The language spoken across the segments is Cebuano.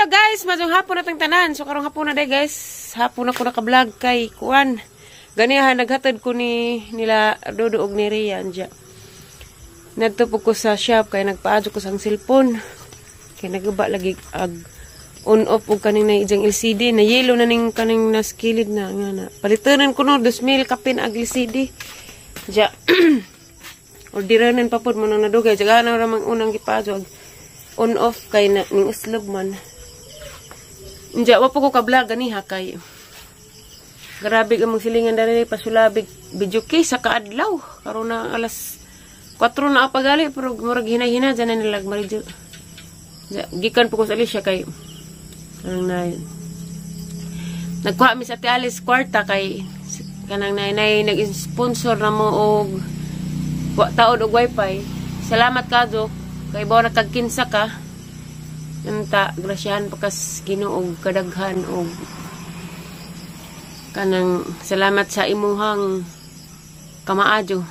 Hello guys, maayong hapon natong tanan. So karong hapon na day, guys. Hapon ako naka-vlog kay kuan. Ganiha naghatod ko ni nila Dodo og ni Ria anja. Ngadto po ko sa shop kay nagpaadyo ko sa cellphone. Kay nagaba lagi ag on off og kaning na ijang LCD na yellow na ning kaning naskilid na nga na. Palitanan ko no 2,000 kapin ag LCD. Ja. Orderanan pa pod mo nang nadugay. Jaga na ra mang unang gipaadyo ag on off kay na ning uslob man. Inja wa po ko ka-vlog ganiha kay grabe ang silingan dali pasulabig video kay sa kaadlaw. Karon na alas 4 na pagali pero murag hinay-hina dyan na nila maridyo. Gikan po ko sa Alicia kay kanang nay nagkuha mi sa Ate Alice kwarta kay kanang nay nay nag-sponsor na mo og taod og wifi. Salamat kajo kay bawa nakagkinsa ka. Nanta, grasyahan pa kas Ginoo og kadaghan og kanang salamat sa imuhang kamaadyo.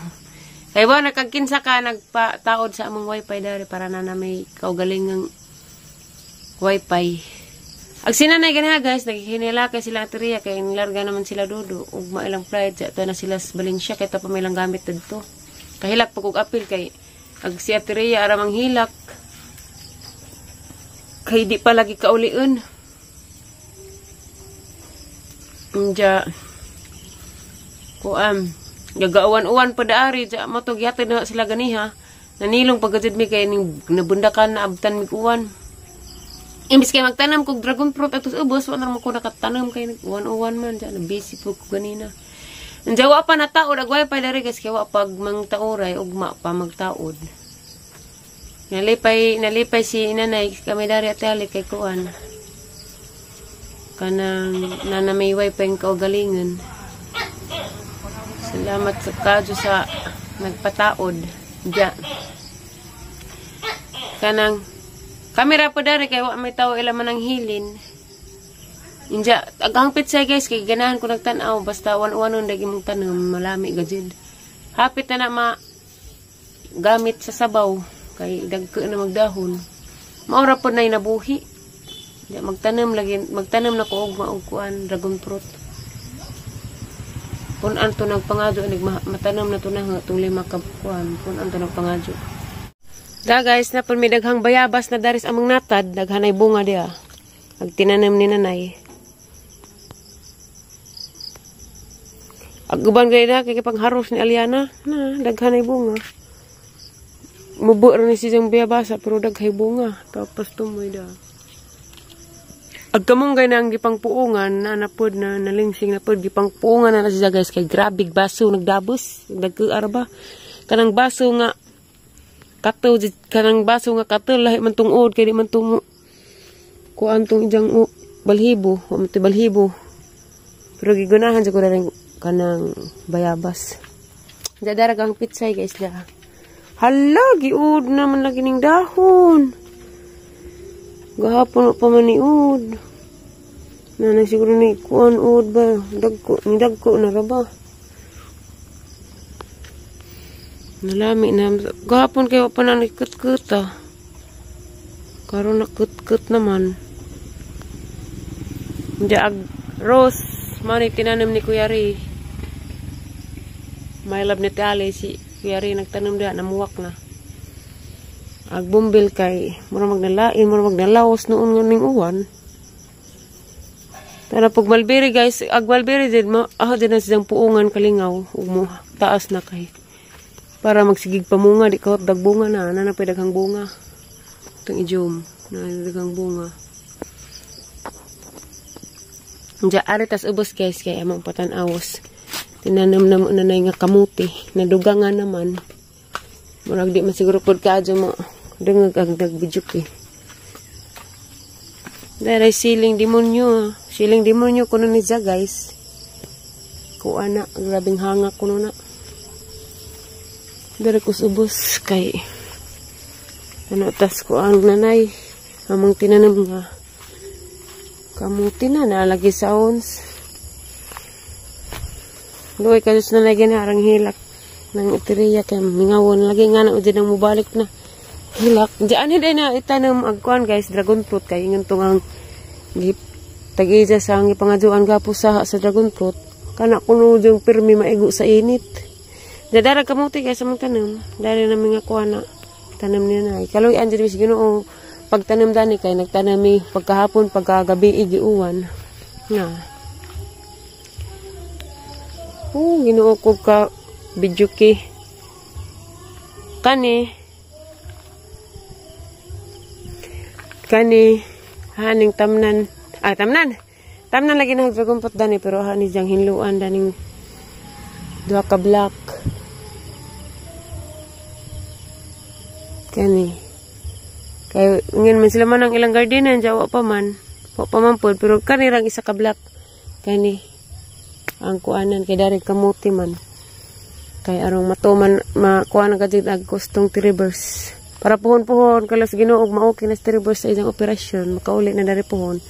Kay ba nakagkinsa ka nagpataod sa among wifi dari para na na may kaugalingang wifi. Ag sinanay ganiha guys, naghinila kay sila ateriya kay nilarga naman sila Dodo ug mailang flight sa na sila sa Valencia kay ta pa may ilang gamit didto. Kahilak pag og apil kay ag si Ateria ara manghilak kay di pa lagi kaulion. Inja kuan gagauwan-uwan pa daari ja mo to gihatod na sila ganiha. Nanilong pagkajud mi kay ning nabundakan na abtan mig uwan. Imbis kay magtanam kog dragon fruit atos ubos, wa na ko nakatanam kay uwan-uwan man ja na busy po ko ganina. Inja wa pa nataod ag wifi dari guys kay wa pag mangtauray ugma pa magtaod. Nalipay nalipay si nanay kami dari at ali kay kuan. Kanang nana may wifi ang kaugalingan. Salamat sa kadyo sa nagpataod. Diya. Kanang kamera po dari kay wa may tao ila man ang hilin. Inja, aghang pitsay guys kay ganahan ko nagtan-aw basta wan-wanon dagi mong tanom malami gajud. Hapit na na ma gamit sa sabaw kay dagko na magdahon. Maura po na nabuhi. Di magtanom lagi magtanom na ko og maog kuan dragon fruit. Pun-an to nagpangadyo nag matanom na to na tong 5 ka kuan pun-an to nagpangadyo. Da guys, na pun may daghang bayabas na daris among natad, daghanay bunga diha. Ag tinanom ni nanay. Ag uban gay na kay pangharos ni Aliana, na daghanay bunga. Mubo ra ni siyang bayabasa pero daghay bunga. Tapos tumoy da. Ag kamunggay na ang gipangpuungan na napod na nalingsing na pod gipangpuungan na siya guys kay grabe baso nagdabos nagkuar ba kanang baso nga kato kanang baso nga kato lahi man tungod kay di man tumo kuan tong ijang balhibo wa man balhibo pero gigunahan sa ko rin kanang bayabas. Dadara kang pitsay guys da. Hala, giud naman lagi ning dahon. Gahapon pa man niud. Nanay siguro ni kuan ud ba? Dagko, ni dagko na ra ba? Nalami na. Gahapon kay wa pa na nikut-kut ah. Karon nakut-kut naman. Diya ag rose, man tinanom ni Kuya Ray. My love ni Tali, si Kuya Ray nagtanom diha, namuwak na. Ag bumbil kay mura magnalain, mura magnalaos noon nga ning uwan. Pero pag mulberry guys, ag mulberry din mo, aho din na siyang puungan kalingaw ug mo taas na kay para magsigig pamunga di ka dagbunga na, na na daghang bunga. Itong ijom na daghang bunga. Diya ari tas ubos guys kay among patan-awos. Tinanom na mo nanay nga kamuti, nadugangan naman. Murag di man siguro pud kaadyo mo dungag ang nagbidyok eh. Daray siling demonyo. Siling demonyo kuno ni siya guys. Kuha na, grabing hanga kuno na. Daray kus ubos kay ano tas kuan nanay among tinanom nga kamuti na nalagi sa ons. Luoy ka na lagi na arang hilak ng iteriya kay mingawon lagi nga na udin ang mubalik na. Hilak. Diyan hindi na itanom ang kuan, guys, dragon fruit, kay ingon tong ang tag-iya sa ang ipangaduan gapo sa dragon fruit. Kana kuno yung pirmi maigo sa init. Dadara kamuti, guys, among tanom. Dari namin nga kuan na tanom niya na. Kaluy-an dyan mis Ginoo pagtanom dani kay nagtanom mi pagkahapon, pagkagabi igiuwan. Na. Oh, Ginoo ko ka video ki. Kani kani haning tamnan, ah, tamnan tamnan lagi na dragon fruit dani, pero hani diyang hinluan daning duha ka block kani kay ngin man sila man ang ilang gardenan jawa pa man pod, pero kani rang isa ka block kani ang kuanan kay dari kamuti man kay arong matuman makuha na gajud ag gustong T-reverse. Para puhon-puhon, kalas Ginoo maoki na sa T-reverse sa isang operasyon, makauli na dari puhon.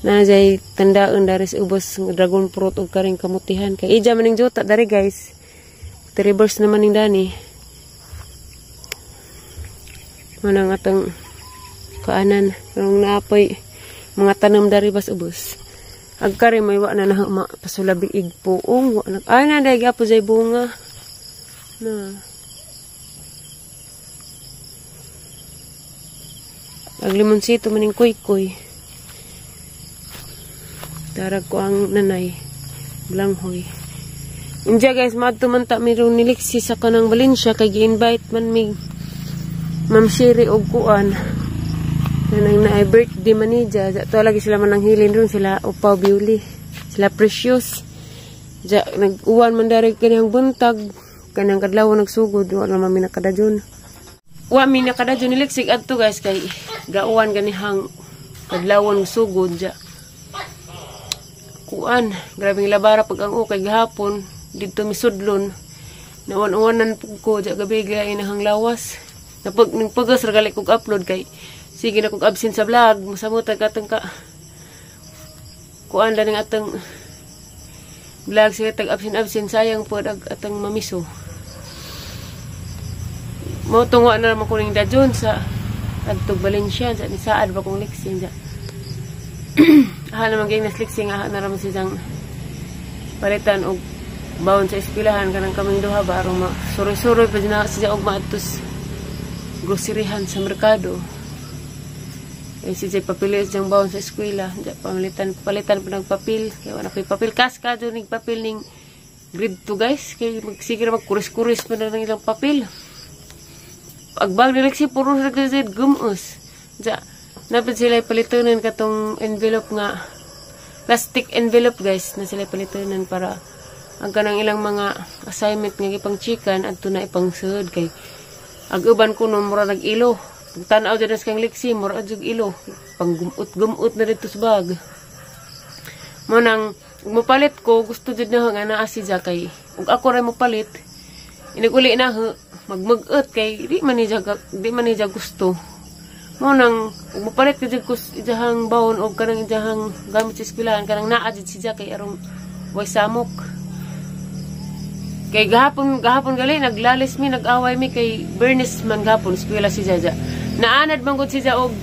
Na jay tandaan dari sa ubos dragon fruit og karing kamutihan. Kay ija maning juta dari, guys. T-reverse naman ning dani. Manang atong kaanan. Karong naapoy mga tanom dari bas ubos. Agkari may wa na na pasulabi igpuong. Wa na, ay na dahil apo jay bunga. Na. Aglimonsito maning kuy-kuy. Darag ko ang nanay. Blanghoy. Inja, guys, maadto man ta meron ni Lexi sa kanang Valencia kay gi-invite man mig Ma'am Sherry og kuan. Kanang naay birthday man niya. To lagi sila man ang hilin ron sila Upaw Beauty. Sila Precious. Ja nag-uwan man dari kanang buntag, kanang kadlaw nagsugod, wa na man mi nakadadyon. Wa mi nakadadyon ni Lexi adto, guys, kay gauwan ganihang kadlawon sugod ja. Kuan, grabing labara pag ang ukay gahapon didto misudlon. Nawan-uwanan pug ko ja gabi gaya inahang lawas. Napag ning pagas ra gali kog upload kay sige na kog absent sa vlog, mosamot katong ka kuan ning atong vlog sige tag absent absent, sayang pod ag atong mamiso. Mo tungwa na naman ko ning dadyon sa adtog Valencia sa ni saad ba kong Lexi ja. Aha naman kay nas Lexi nga na raman siyang palitan og bawon sa eskwelahan kanang kaming duha ba aron ma suroy-suroy pa na siya og maadtos groceryhan sa merkado. Eh si Jay papili siyang bawon sa eskwela, ja pamalitan palitan pa ng papel kay wala koy papel kas ka ning papel ning grade 2, guys, kay magsige ra magkuris-kuris pa na ng ilang papel. Agbag ni Lexi puro sa gazet gumus. Ja, napit sila palitunan katong envelope nga plastic envelope, guys, na sila palitunan para ang kanang ilang mga assignment nga gipang chikan adto na ipangsud kay ag uban kuno mura nag-ilo. Pag tan-aw dyan sa kang Lexi mura jud ilo. Pang gumot-gumot na dito sa bag. Mo nang mopalit ko gusto jud na nga naa si ja kay ug ako ra mopalit. Iniguli na magmag-ut kay di man niya gusto. Mo nang mopalit ka jud ko ijahang bawon og kanang ijahang gamit sa eskwelahan kanang naa jud si ja kay arong way samok. Kay gahapon gahapon gali naglalis mi, nag-away mi kay Bernice man gahapon eskwela si Jaja. Naanad man gud si Ja og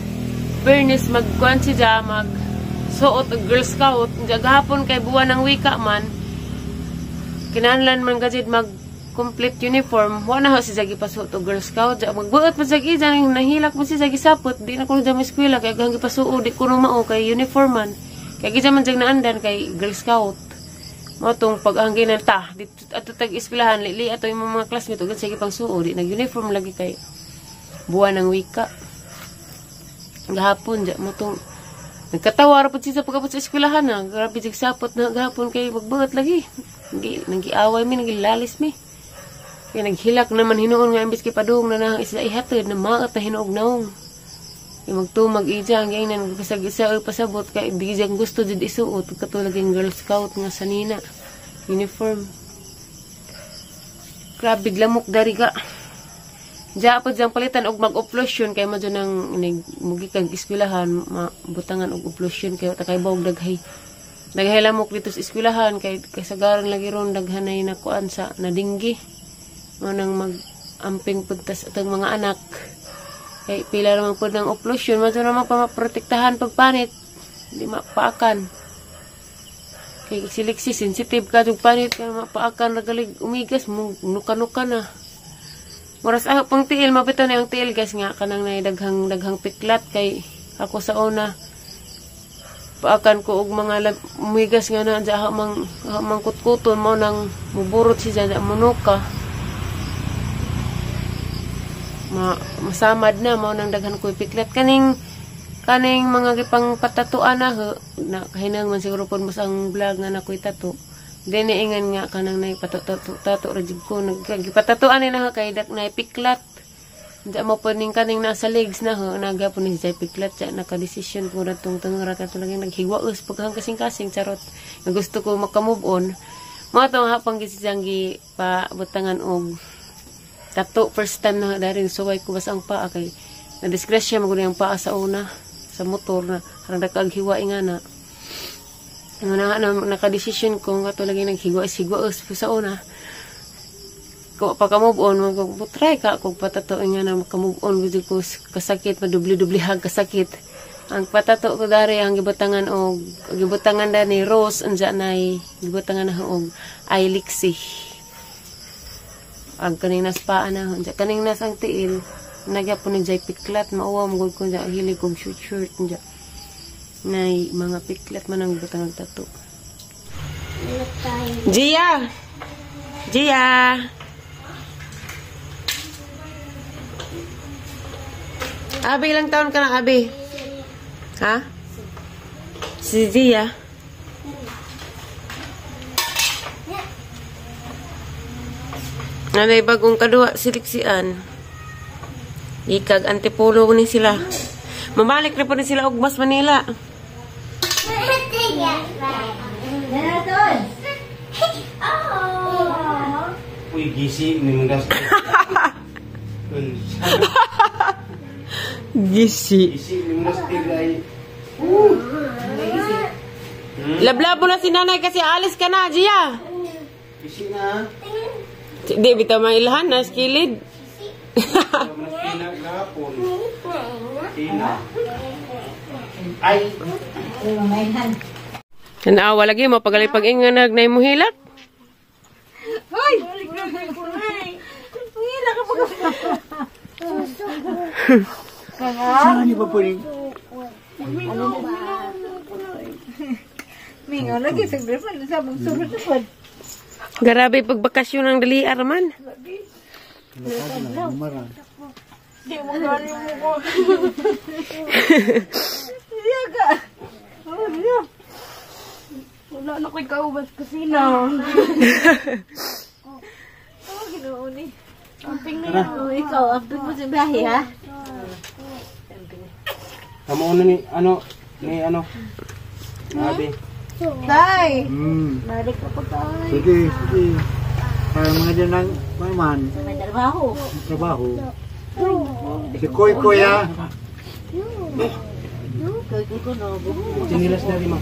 Bernice magkuan si Ja mag suot og Girl Scout. Ja gahapon kay buwan ng wika man kinahanglan man gajid mag complete uniform, wa na ho si Jagi pasuot og Girl Scout. Ja magbuot pa Jagi jan nahilak mo si Jagi sapot, di na kuno jam eskwela kay aghang gipasuod di kuno mao kay uniform man. Kay gid man jag naandan kay Girl Scout. Mao tong pag-angginan ta dito ato tag eskwelahan lili ato imong mga classmate ug sige pang suod di nag uniform lagi kay buwan ng wika. Gahapon ja mo tong nagkatawa ra pud siya pagabot sa eskwelahan na. Grabe jag sapot na gahapon kay magbuot lagi. Nagiaway mi, nagilalis mi. Kaya naghilak naman hinuon nga imbis kay padung na nang isla ihatod na maot na hinuog naong. Kay magtumag ija ang gaynan nagpasag isa oy pasabot kay di jang gusto jud isuot katulad yung Girl Scout nga sanina uniform. Grabe lamok dari ka. Diya po diyang palitan og mag-uplosion kay mo dyan ang mugi kag eskwelahan mabutangan og uplosion kay ta kay bawog daghay. Daghay lamok dito sa eskwelahan kay kasagaran lagi ron daghanay na kuan sa nadinggi. Mo nang mag-amping puntas atong mga anak. Kay pila naman po ng occlusion, man naman pa maprotektahan pagpanit. Di mapaakan. Kay si Lexi, sensitive ka og panit kay mapaakan ragalig umigas mo nuka-nuka na. Moras ah pang tiil mapito na yung tiil, guys, nga kanang nay daghang daghang piklat kay ako sa una paakan ko og mga umigas nga na dya mang kutkuton mo nang muburot siya dya munuka. Masamad na mao nang daghan ko piklat kaning kaning mga gipang patatuan na ho, na kahinang man siguro pud mas ang vlog nga nakoy tato. Dini ingan nga kanang nay patato tato ra jud ko nagpatatuan ni na ho kay dak nay piklat. Diya mo po ning kaning nasa legs na ho, naga po ni siya piklat siya, nakadesisyon ko na tong tangara ka talaga naghiwaos paghang kasing-kasing charot. Nga gusto ko makamove on. Mga tong hapang gisiyang gi pa butangan og tato first time na daring suway ko bas ang paa kay na disgrasya man gud ang paa sa una sa motor na harang dakag hiwa nga na. Nga na, nakadesisyon ko nga to lagi naghiwa-hiwaos po sa una. Kung pa ka move on, mag try ka kung patato nga na maka-move on gud ko kasakit, madubli-dubli hag kasakit. Ang patato ko dari ang gibutangan og gibutangan da ni Rose anja nay gibutangan na og Ilixi. Ang kaning nas paa na anja kaning nas ang tiil nagyapon ni jay piklat mauwa mo gud ko anja hilig kog short short anja. Nay mga piklat man ang gibutangan tato. Gia! Gia! Abi, ilang taon ka na, Abi? Ha? Si Gia? Nanay, bagong kadua, siliksian. Ikag Antipolo ni sila. Mamalik na po ni sila og Mas Manila. Uy, gisi ni mga Gisi. Gisi ni mga ay. Lablabo na si nanay kasi alis ka na, Gia. Gisi na. Di bitaw mailhan na skilid. Ay. Tanawa lagi mapagali pag inganag na imong hilak. Hoy! Hilak ka pag. Saan niyo pa po rin? Mingaw lagi sa gripan sa mong sulod na pod. Grabe pagbakasyon ang dali arman. Di mo gani mo ko. Siya ka. Oh, siya. Wala na ko'y kaubas kusina. Oh, Ginoo ni. Amping na yun. Oh, ikaw, amping mo sa biyahe, ha? Amo ano ni ano ni ano. Abi. Tay! Balik ako, tay. Sige, sige. Para mga dyan ng maman, May trabaho. trabaho. Si Koy Kuya. Koy ko no. Sinilas na rin mo.